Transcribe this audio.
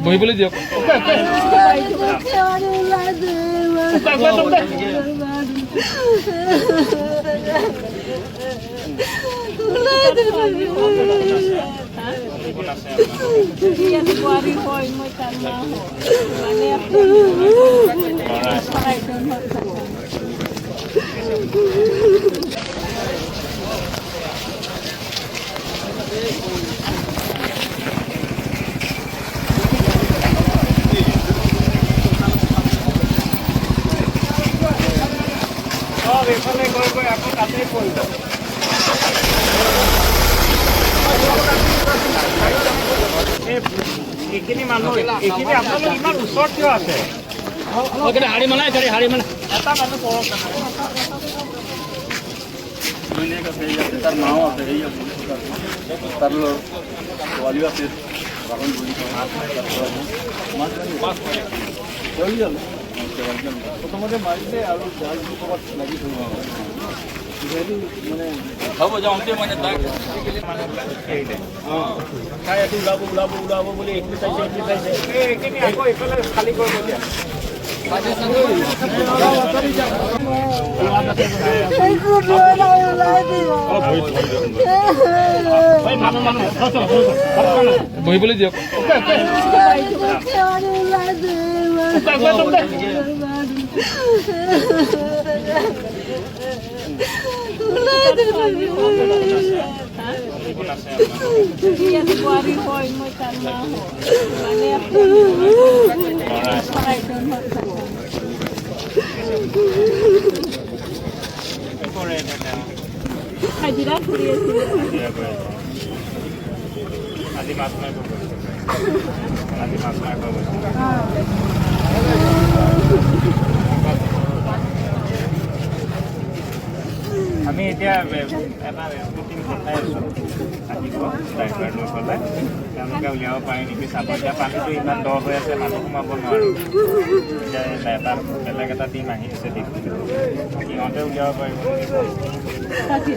বহিবলৈ দিয়ক। বোৱাৰী হয়, মই তাৰ মা হয়। মানে চব এইফালে গৈ গৈ আকৌ তাতেই পৰিব। এইখিনি মানুহ, এইখিনি আপোনালোক ইমান ওচৰত কিয় আছে? এটা মানুহ পৰক। তাৰ মাও আছে, এই আছে, তাৰ ছোৱালীও আছে। প্ৰথমতে মাৰিছে আৰু জাল ক'ৰবাত লাগি থাকিব যিহেতু মানে হ'ব, যাওঁতে মানে তাক চাই এইটো ওলাব ওলাব ওলাব বুলি এইখিনি চাইছে, এইখিনি চাইছে, এইখিনি আকৌ এইফালে খালী কৰিব দিয়া। বহিবলৈ দিয়ক। বোৱাৰী হয়, মই তাৰ মা হয়। মানে হাজিৰা কৰি আছিলে। আজি মাছ মাৰিব গৈছে, আজি মাছ মাৰিব গৈছে। আমি এতিয়া এটা ৰেস্কিউ টিম পঠাই আছোঁ, আহিব ড্ৰাইভাৰ লৈ পেলাই, তেওঁলোকে উলিয়াব পাৰে নেকি চাব। এতিয়া পানীটো ইমান দ হৈ আছে, মানুহ সোমাব নোৱাৰে। এতিয়া এটা বেলেগ এটা টিম আহি আছে, দেখিছোঁ, সিহঁতে উলিয়াব পাৰিব নেকি।